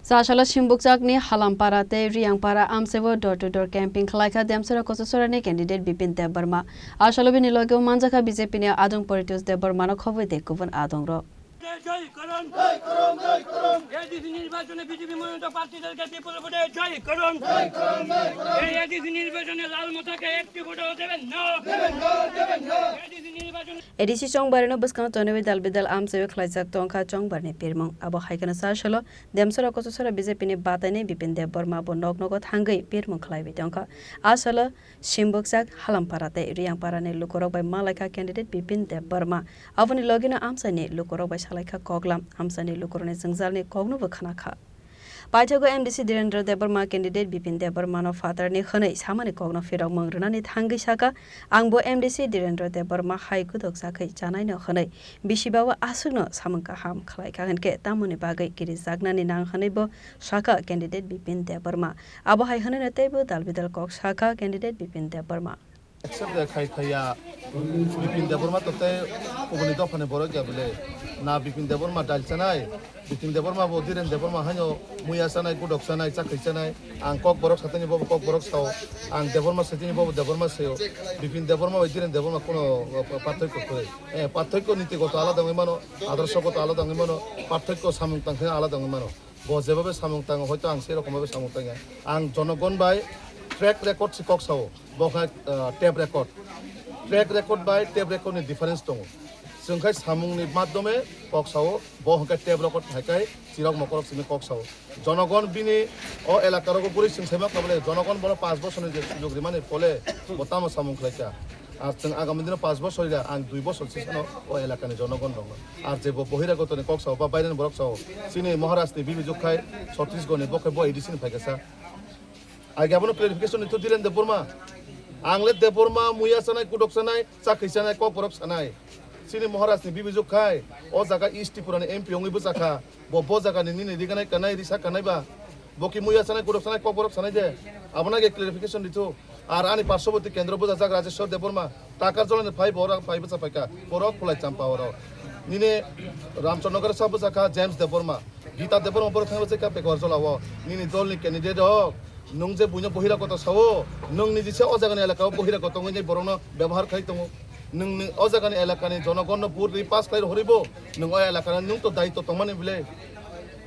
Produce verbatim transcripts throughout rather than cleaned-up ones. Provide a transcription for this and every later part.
Chasalo Simbukchakni Halampara tei Riyangpara amchaibo door to door camping khlaikha Demsora Kochasora ni candidate Bipin Debbarma. Asalo bini logeo manjakha B J P ni Adong Poritos Debbarma no khobwi tei kubun adongrok. জয় করুন। জয় করুন, জয় করুন। এডিসি নির্বাচনে বিজেপি মনোনীত প্রার্থীদেরকে বিপুল ভোটে জয় করুন। জয় করুন, জয় করুন। এই এডিসি নির্বাচনে লাল মাথাকে একটি ভোটও দেবেন না। দেবেন না, দেবেন না। এডিসি নির্বাচনে A D C Chongbarino bwskango tonwi dal bidal amchaiwi khlaijak tongkha Chongbarni pirmung. Abo hai kheno chasalo Demsora Kochasora B J P ni bataini Bipin Debbarma bo nok nogo thangwi pirmung khlaiwi tongkha. Asalo Simbukchak, Halampara tei Riyangpara ni lukurok bai malaikha candidate Bipin Debbarma. Aboni logino amchaini lukurok bai salaikha koklam, amchaini lukurokni jwngjalni kokno bo khnakha. Paithago M D C Dhirendra Debbarma candidate Bipin Debbarma no phatarni hwnwi samani kokno phirokmung rwnani thangwi sakha, "Ang bo M D C Dhirendra Debbarma hai gudok chakwi chanaino hwnwi bisibago aswkno samung kaham khlaikha, hinkhe tamoni bagwi kirijaknani nang," hwnwi bo sakha candidate Bipin Debbarma. Abo hai hwnwino teibo dal bidal kok sakha candidate Bipin Debbarma. Accept de khai khaiya Bipin Debbarma to tei kubuni dophani borok ya bole. Na Bipin Debbarma dal chanai, Bipin Debbarma bo Dhiren Debbarma haino muya chanai, gudok chanai, chakri chanai. Ang kok borok satini bobo kok borok sao. Ang Debbarma satini bobo Debbarma sayo. Bipin Debbarma bai Dhiren Debbarma kono, eh, parthokyo kwrwi. Eh, parthokyo niti goto alada wngwi mano, adorsho goto alada wngwi mano, parthokyo samung tangkhe alada wngwi mano. Bo jeba bai samung tango, hoito ang sei rokom bai samung tangya. Ang jonogon bai track record se kok sao, bo khe, ah, tape record. Track record bai tape record ni difference tongo. Chwng khai samung ni madhyome kok sao, bo hwnkhe tape record hai khai chirok mokorok simi kok sao. Jonogon bini o elaka rogo guri chwng sai ma kha bole, jonogon bono panch bosor ni je sujog rimani phole bo tamo samung khlai kha. Ar chwng agami dino panch bosor ya, ang dui bosor sisano o elakani jonogon rokno. Ar je bo bohiragotoni kok sao ba baireni borok sao, chini Maharajni bibijwk khai Chhattisgarhni bo khai bo A D C ni phaikha sa. Age abono clarification ni to Dhiren Debbarma. Ang le Debbarma muya sanai, kudok sanai, chakri sanai, kok borok sanai. Chini Maharajni bibijwk khai o jaga East Tripurani M P wngwi bwchakha. Bo, bo jaga ni nini riganai kanai, risa kanai ba? Bo ki muya sanai, kudok sanai, kok borok sanai de? Abono age clarification di thu. Ar ani parshoboti kendro bwchajak Rajeshwar Debbarma, Takarjala ni phai, borok phai bwcha phaikha, borok Khulai Champa oro. Nini Ramchandra Nagar sa bwchakha James Debbarma, Gita Debbarma borok thangwi bwchakha Pekwarjala o. Nini dol ni candidate rok, nwng je buino bohiragoto sao, nwng niji se o jaga ni elaka o bohiragoto wngwi borokno bebohar khai tongo. Nwng ni o jaga ni elaka ni jonogon no vote ri pass khlai rohori bo, nwng o elaka ni nwng to daityo tongmani bile.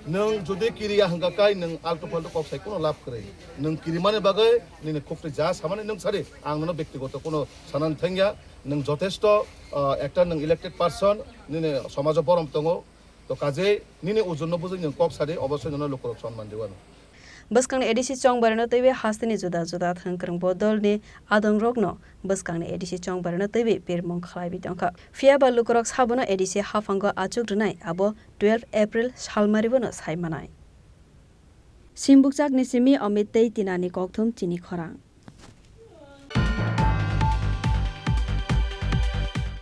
Nwng jodi kiriya hwnkha kai nwng altu faltu kok sai kuno lab kwrwi. Nwng kirimani bagwi nini khuktwi ja samani nwng sari, ang nono bektigoto kuno sanani thangya. Nwng jotesto, ah, ekta nwng elected person, nini somajo borom tongo. To kajei nini ujunno bujui nwng kok sari, obosoi nono lukurok sonman riwano. Bwskangni A D C Chongbarino twiwi hasteni juda juda thwngkwrwng bodolni adongrokno bwskangni A D C Chongbarino twiwi pirmung khlaiwi tongkha. Phiyaba lukurok sabono A D C haphango achuk rwnai abo twelve April salmaribono sai manai. Simbukchakni simi Amit tei Tinani kokthum chini khorang.